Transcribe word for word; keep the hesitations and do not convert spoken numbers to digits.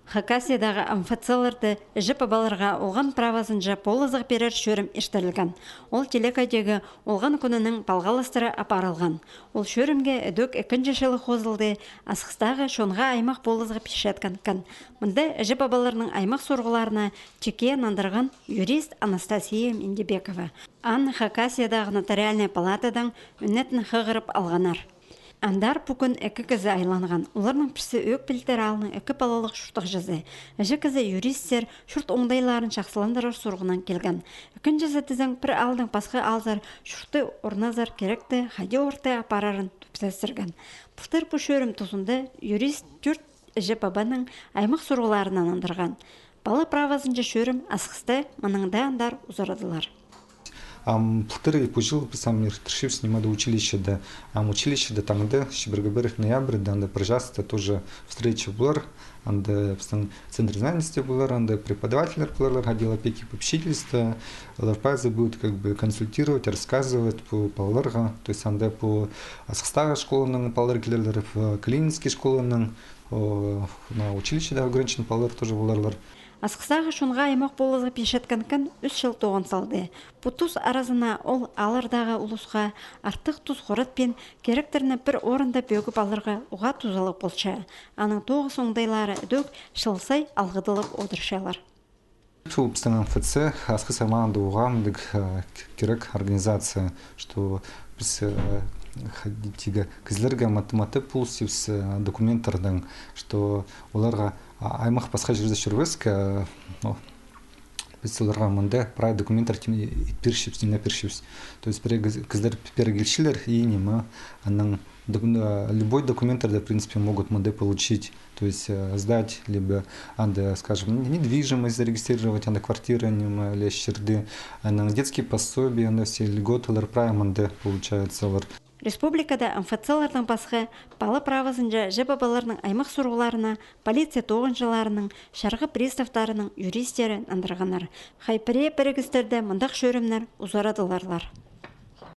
Хакасиядағы МФЦ-ларда іҷе-пабаларға олған правазынҷа полызығ пирер чӧрім иртірілген. Ол телекейдегі олған кӱнінің палғалыстыра апарылған. Ол чӧрімге ідӧк ікінҷі чылы хозылды Асхыстағы чонға аймах полызығ пирчеткен кін. Мында іҷе-пабаларның аймах сурығларына чике нандырған юрист Анастасия Мендебекова. Аны Хакасиядағы нотариальная палатадаң ӱнетін хығырып алғаннар. Андар пу кӱн ікі кізі айланған. Оларның пірсі Ӧӧк Пилтір аалның ікі палалығ чуртағҷызы. Іҷе кізі юристтер чурт оңдайларын чахсыландырар сурығнаң килген. Ікінҷізі тізең пір аалдаң пасха аалзар чуртты орназар киректі хайди орта апарарын тӱпсестірген. Пылтыр пу чӧрім тузында юрист тӧрт іҷе-пабаның аймах сурығларына нандырған. Пала правазынҷа чӧрім Асхыста мының даа андар узарадылар. Ам пылтыр и пу чыл піс ам иртірчебіс ниме-де училищеде. Ам училищеде таңда чибіргі пір ноябрьда анда пір часта тоже встреча полар. Анда пістің центр занятости полар, анда преподавательлер поларлар, отдел опеки и попечительства. Олар пазы будут как бы консультировать, рассказывать пу палаларға. То есть анда пу Асхыстағы школаның палалары килерлер, в Калининский школаның, о, на училищеде ограниченный палалар тоже поларлар. Асхыстағы чонға аймах полызығ пирчеткен кін ӱс чыл тоғын салды. Пу тус аразына ол ааллардағы улусха артых тус хоратпин, киректерні пір орында пӧгіп аларға уғаа тузалығ полча. Аның тоғыс оңдайлары ідӧк чыл сай алғыдылып одырчалар. Пу пістің МФЦ Асхыс аймағында уғаа мындағ, э, кирек организация, что піс, э, ха-, тигі кізілерге мат-, матап полысчабыс, э, документтернең, что оларға, а, аймах пасха чирде чӧрбеске, э, ну, піс оларға мында прай документтерні ит пирчебіс, ниме пирчебіс. То есть пірее кіз-, кізілер пеер килчелер и ниме, анаң док-, э, любой документтерді, в принципе, могут мында получить. То есть, э, сдать, либо анда, скажем, недвижимость зарегистрировать, анда квартира, ниме, или чирді, анаң детские пособия, анда все льготалар, прай мында получается олар. Республикада МФЦ-лардаң пасха пала правазынҷа іҷе-пабаларның аймах сурығларына полиция тоғынҷыларының, чарғы приставтарының юристтері нандырғаннар. Хай пірее пірігістерде мындағ чӧрімнер узарадыларлар.